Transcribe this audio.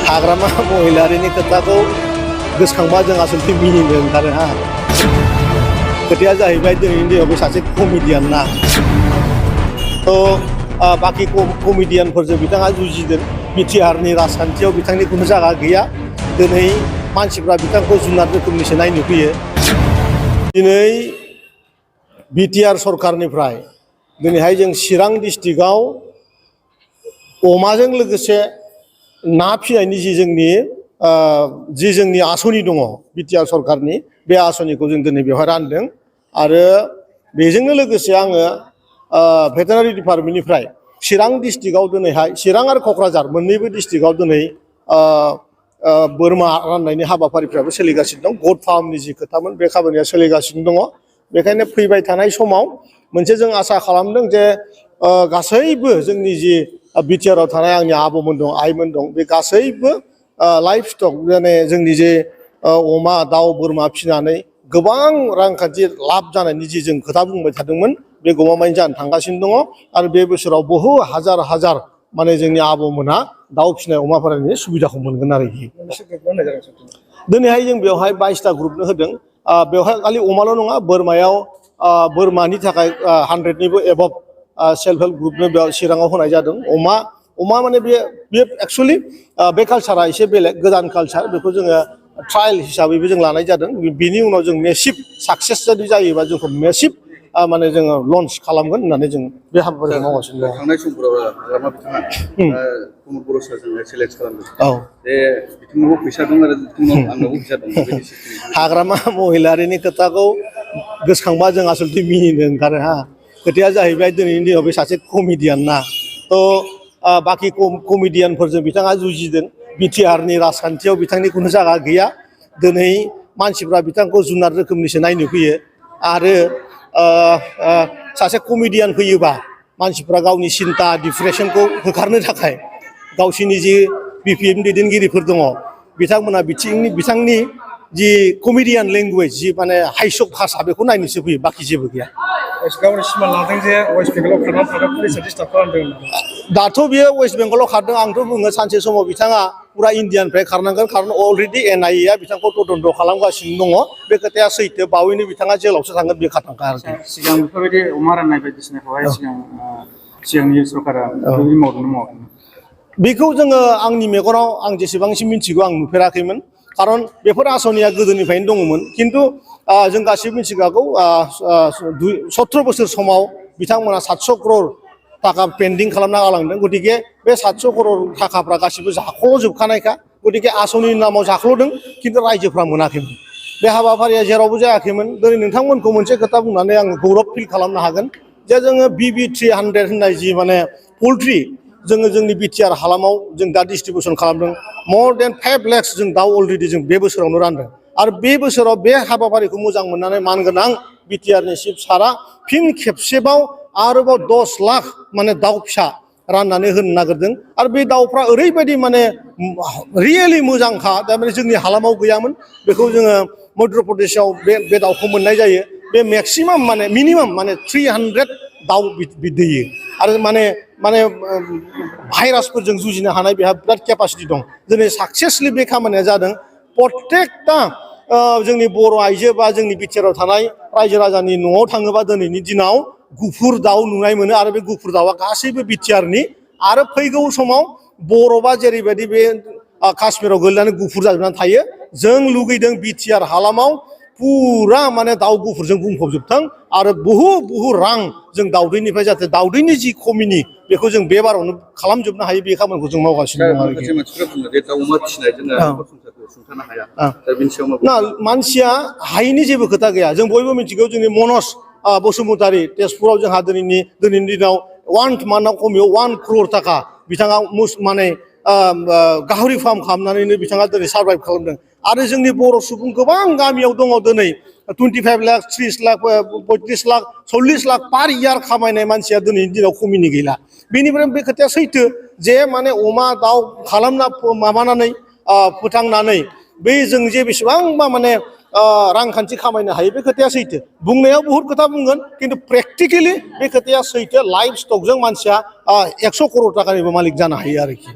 हाग्रामा महिलारिनि खोथाखौ गोसोखांबा जों आसलथे मिनिनो ओंखारो हा खोथाया जाहैबाय दिनैनि दिनाव बे सासे कमेडियान ना बाखि कमेडियानफोरजों बिथाङा जुजिदों बिटिआरनि राजखान्थियाव बिथांनि खुनु जायगा गैया दिनै मानसिफ्रा बिथांखौ जुनार रोखोमनिसो नायनो फैयो दिनै बिटिआर सरकारनिफ्राय दिनैहाय जों चिरां डिस्ट्रिक्टआव अमाजों लोगोसे ना फिनायनि जि जोंनि आसनि दङ बिटिआर सरकारनि बे आसनिखौ जों दिनै बेवहाय रानदों आरो बेजोंनो लोगोसे आङो भेटेनारि डिपार्टमेन्टनिफ्राय चिरां डिस्ट्रिक्टआव दिनैहाय चिरां आरो क'क्राझार मोननैबो डिस्ट्रिक्टआव दिनै बोरमा राननायनि हाबाफारिफ्राबो सोलिगासिनो दं गट फार्मनि जि खोथामोन बे खामानिया सोलिगासिनो दङ बेखायनो फैबाय थानाय समाव मोनसे जों आसा खालामदों जे गासैबो जोंनि जि बिटिआरआव थानाय आंनि आबौमोन दं आइमोन दं बे गासैबो लाइफ स्टक माने जोंनि जे अमा दाउ बोरमा फिनानै गोबां रांखान्थि लाब जानायनि जि जों खोथा बुंबाय थादोंमोन बे गमामायैनो जानो थांगासिनो दङ आरो बे बोसोराव बहु हाजार हाजार माने जोंनि आबौमोनहा दाउ फिनाय अमा फाननायनि सुबिदाखौ मोनगोन आरोखि दिनैहाय जों बेवहाय 22टा ग्रुपनो होदों बेवहाय खालि अमाल' नङा बोरमायाव बोरमानि थाखाय 100निबो एबभ सेल्फ हेल्प ग्रुपनो बेयाव चिराङाव होनाय जादों अमा माने बे एक्सुवेलि बे कालसारा एसे बेलेग गोदान कालसार बेखौ जोङो ट्रायल हिसाबैबो जों लानाय जादों बिनि उनाव जों मेसिभ साक्सेस जुदि जायोबा जोंखौ मेसिभ माने जोङो लन्च खालामगोन होननानै जों बे हाबाफारिखौ मावगासिनो दं थांनाय समफोराव हाग्रामा बिथाङा प्रमद बर' सारजों सेलेक्ट खालामदों बे बिथांनावबो फैसा दं आरो आंनावबो फैसा दं हाग्रामा महिलारिनि खोथाखौ गोसोखांबा जों आसलथे मिनिनो ओंखारो हा खोथाया जाहैबाय दिनैनि दिनाव बे सासे कमेडियान ना बाखि कमेडियानफोरजों बिथाङा जुजिदों बिटिआरनि राजखान्थियाव बिथांनि खुनु जायगा गैया दिनै मानसिफ्रा बिथांखौ जुनार रोखोमनिसो नायनो फैयो आरो सासे कमेडियान फैयोबा मानसिफ्रा गावनि सिन्था डिप्रेसनखौ होखारनो थाखाय गावसिनि जि बिपिएम दैदेनगिरिफोर दङ बिथांमोना बिथांनि जि कमेडियान लेंगुवेज जि माने हाइसक भाषा बेखौ नायनोसो फैयो बाखि जेबो गैया गावनि सिमा लादों जे वेस्ट बेंगलाव खारनानै थाग्रा पुलिसआ डिस्टार्ब खालामदों दाथ' बियो वेस्ट बेंगलाव खारदों आंथ' बुङो सानसे समाव बिथाङा फुरा इण्डियानिफ्राय खारनांगोन खारन अलरेडि एनआइएआ बिथांखौ तदन्त खालामगासिनो दङ बे खोथाया सैथो बावैनो बिथाङा जेलावसो थांगोन बे खाथांखा आरोखि सिगां बेफोरबायदि अमा राननाय बायदिसिनाखौहाय सिगांनि सरकारा मावदोंना मावाखैमोन बेखौ जोङो आंनि मेगनाव आं जेसेबांसिम मिथिगौ आं नुफेराखैमोन खारन बेफोर आसनिया गोदोनिफ्रायनो दङमोन खिन्थु जों गासिबो मिथिखागौ 17 बोसोर समाव बिथांमोना 700 करोड़ थाखा पेन्डिं खालामना गालांदों गतिके बे 700 करोड़ थाखाफ्रा गासिबो जाख'जोबखानायखा गतिके आसनिनि नामाव जाख्ल'दों खिन्थु रायजोफ्रा मोनाखैमोन बे हाबाफारिया जेरावबो जायाखैमोन दिनै नोंथांमोनखौ मोनसे खोथा बुंनानै आं गौरब फिल खालामनो हागोन जे जोङो BB 300 होननाय जि माने पल्ट्रि जोङो जोंनि बिटिआर हालामाव जों दा डिस्ट्रिबिउसन खालामदों more than 5 lakhs जों दाउ अलरेडि जों बे बोसोरावनो रानदों आरो बे बोसोराव बे हाबाफारिखौ मोजां मोननानै मानगोनां बिटिआरनि चिफ सारा फिन खेबसेबाव आरोबाव 10 लाख माने दाउ फिसा राननानै होनो नागिरदों आरो बे दाउफ्रा ओरैबायदि माने रियेलि मोजांखा थारमाने जोंनि हालामाव गैयामोन बेखौ जोङो मध्य प्रदेशआव बे दाउखौ मोननाय जायो बे मेक्सिमाम माने मिनिमाम माने 300 दाउ दैयो आरो माने भाइरासफोरजों जुजिनो हानाय बेहा बिराद केपासिटि दं दिनै साक्सेसलि बे खामानिया जादों प्रत्येकटा जोंनि बर' आइजो बा जोंनि बिटिआरआव थानाय रायजो राजानि न'आव थाङोबा दिनैनि दिनाव गुफुर दाउ नुनाय मोनो आरो बे गुफुर दाउआ गासैबो बिटिआरनि आरो फैगौ समाव बरफआ जेरैबायदि बे काश्मीराव गोलैनानै गुफुर जाजोबनानै थायो जों लुगैदों बिटिआर हालामाव पुरा माने दाउ गुफुरजों बुंफबजोबथों आरो बहु रां जों दाउदैनिफ्राय जाहाथे दाउदैनि जि खमिनि बेखौ जों बे बारावनो खालामजोबनो हायो बे खामानिखौ जों मावगासिनो दं आरोखि ना मानसिया हायैनि जेबो खोथा गैया जों बयबो मिथिगौ जोंनि मनज बसुमतारी तेजपुराव जोंहा दिनैनि दिनाव 1 मान्थआव खमियाव 1 crore थाखा बिथाङा माने गाहरि फार्म खालामनानैनो बिथाङा दिनै सार्भाइभ खालामदों आरो जोंनि बर' सुबुं गोबां गामियाव दङ दिनै 25 लाख 30 लाख 35 लाख 40 लाख पार इयार खामायनाय मानसिया दिनैनि दिनाव खमिनि गैला बेनिफ्राय बे खोथाया सैथो जे माने अमा दाउ खालामना माबानानै फोथांनानै बे जों जे बेसेबांबा माने रांखान्थि खामायनो हायो बे खोथाया सैथो बुंनायाव बहुत खोथा बुंगोन खिन्थु प्रेक्टिकेलि बे खोथाया सैथो लाइफ स्टकजों मानसिया 100 करोड़ थाखानिबो मालिक जानो हायो आरोखि